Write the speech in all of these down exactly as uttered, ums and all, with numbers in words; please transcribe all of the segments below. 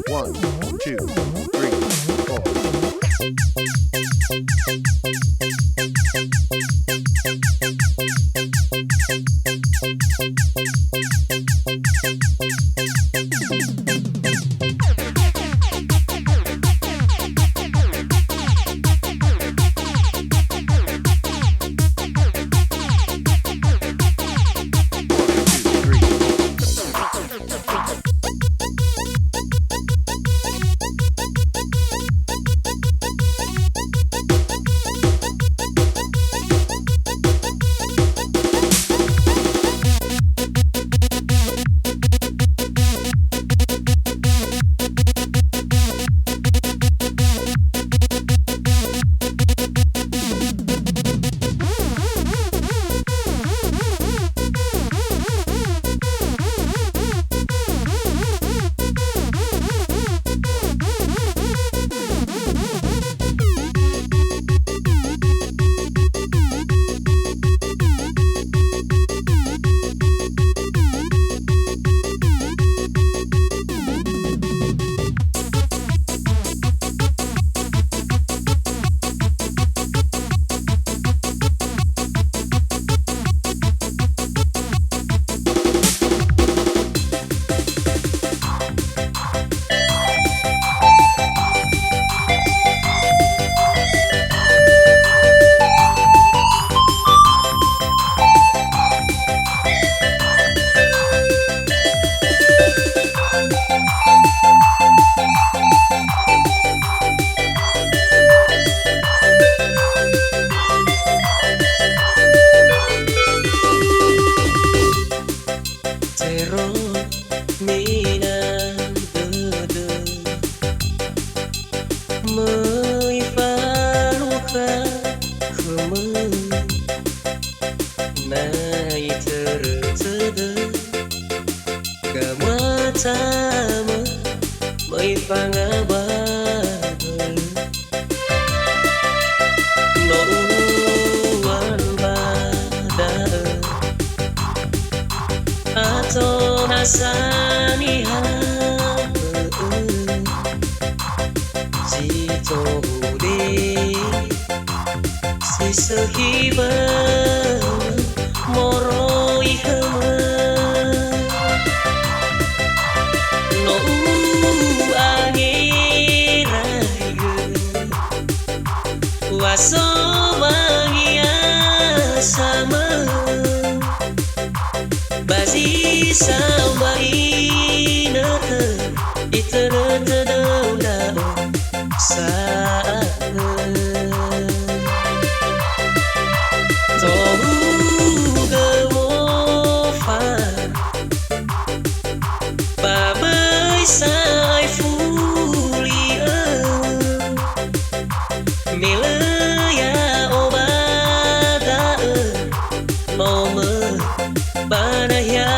One, two, three, four. Tero mina dödö, möi falukha khömö, na itörö tödö gamuatamö, möi fangaba bölö. No uŵa'ö ba da'ö, ato nasa niha, si tohugö, si sökhi bölö moroi khömö. No u'angeraigö, wa so wangia samö, ba zi samba'inö, itörö tödöu ndra'o sa'aö. Tohugö wofa, ba böi sa'ae fuli'ö, me lö ya'o ba da'ö, no möi ba nahia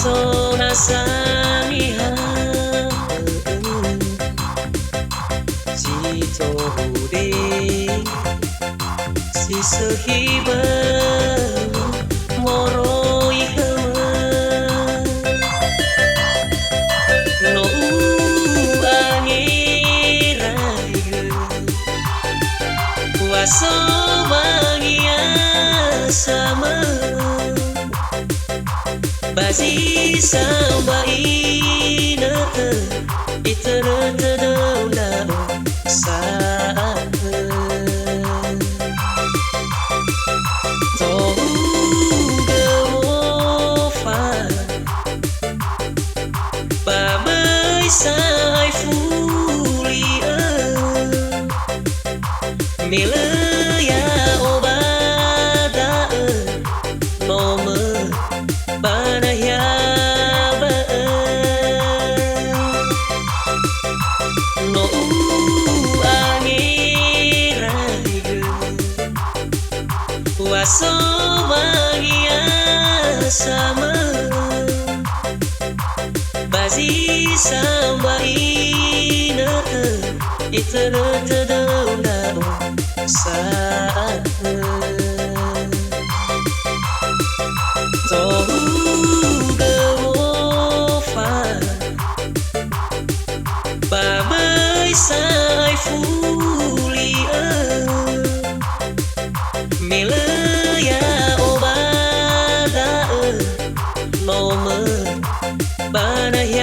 Tola samiha, si tohude, si sökhi böu moroi khömö. No u'angeraigö, wa so bangia samö. Ba zi samba'inö, itörö tödöu ndra'o sa'atö. Tohugö wofa, ba möi sa'ae fuli'ö. Me lö ya'o ba da'ö, no möi ba nahia bö'ö. No u'angeraigö, wa so bangia samö. Ba zi samba'inö, itörö tödöu ndra'o sa'atö. Tohugö wofa, ba möi sa'ae fuli'ö. Me lö ya'o ba da'ö, no möi ba nahia